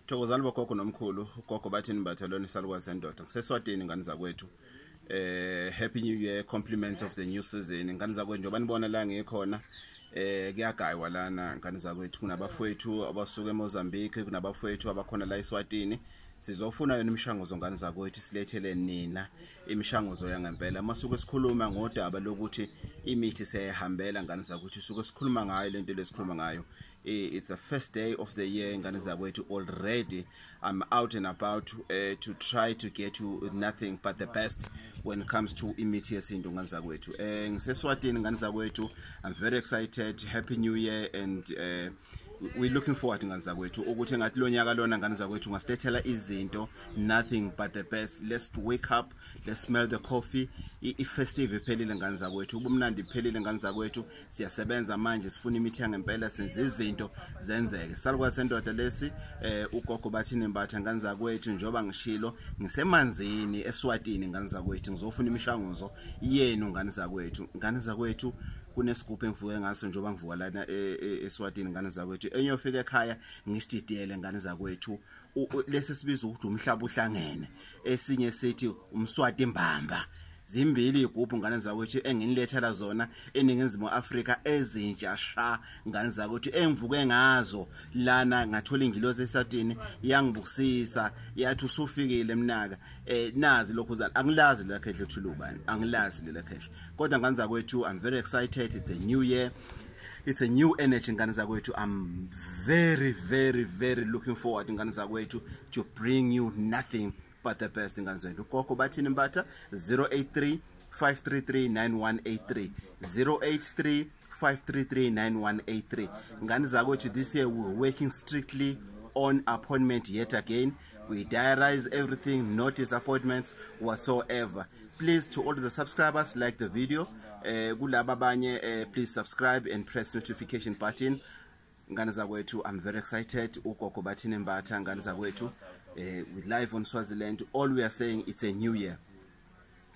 Thokozani bogogo nomkhulu, ugogo Bathini Mbatha lona, isalukwazi sendoda. Ngiseswatini, ngane zakwethu. Happy New Year, compliments of the new season, ngane zakwethu. Njengoba nibona la ngikhona, kuyagaywa lana, ngane zakwethu. Kunabafowethu abasuka eMozambique, kunabafowethu abakhona la eSwatini. Sizofuna yona imishanguzo, ngane zakwethu, silethele nina imishanguzo yangempela. Masuke sikhuluma ngodaba lokuthi imithi siyayihambela, ngane zakwethu, suke sikhuluma ngayo lento lesikhuluma ngayo. It's the first day of the year, ngane zakwethu. Already I'm out and about to try to get you nothing but the best when it comes to imithi yesintu, ngane zakwethu. Ngiseswatini, ngane zakwethu. I'm very excited. Happy New Year and we're looking forward, ngane zakwethu, ukuthi ngathi lo nyaka lona, ngane zakwethu, ungasilethela izinto nothing but the best. Let's wake up, let's smell the coffee. I-festive iphelile, ngane zakwethu, ubumnandi iphelile, ngane zakwethu. Siyasebenza manje, sifuna imithi yangempela, senze izinto zenzeke. Salukwazi sendoda lesi, ugogo Bathini Mbatha, ngane zakwethu. Njengoba ngishilo, ngisemanzini eSwatini, ngane zakwethu, ngizofuna imishanguzo yenu, ngane zakwethu. Ngane zakwethu, kunesigubhu engivuke ngaso njengoba ngivuka lana eSwatini, ngane zakwethu, enyofika ekhaya ngisididiyele, ngane zakwethu. Lesi sibiza ukuthi umhlaba uhlangene, esinye sithi umswati imbamba. Zimbili igubhu, ngane zakwethu, enginilethela zona eNingizimu Afrika, ezintsha sha, ngane zakwethu, engivuke ngazo lana. Ngathola ingilosi eSwatini, yangibusisa, yathi usufikile mnaka. Nazi lokhu zana, angilazi lela khehle thulubani, angilazi lela khehle, kodwa ngane zakwethu, I'm very excited. It's a new year, it's a new energy, ngane zakwethu. I'm very, very, very looking forward, ngane zakwethu, to bring you nothing but the best, ngane zakwethu. Ugogo Bathini Mbatha, 083 533 9183, 083 533 9183, ngane zakwethu. This year we're working strictly on appointment yet again. We diarize everything, no disappointments whatsoever. Please, to all the subscribers, like the video. Kulaba abanye, please subscribe and press notification button, ngane zakwethu. I'm very excited. Ugogo Bathini Mbatha, ngane zakwethu. We live on Swaziland. All we are saying, it's a new year,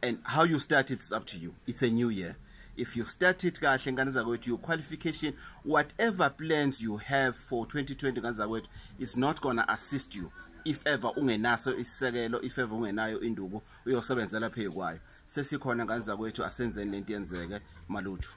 and how you start it is up to you. It's a new year. If you start it kahle, ngane zakwethu, your qualification, whatever plans you have for 2020, ngane zakwethu, is not gonna assist you if ever ungenaso isisekelo, if ever ungenayo induku uyosebenzela phezu kwayo. Sesikhona, ngane zakwethu, asenzeni lento yenzeke malutho.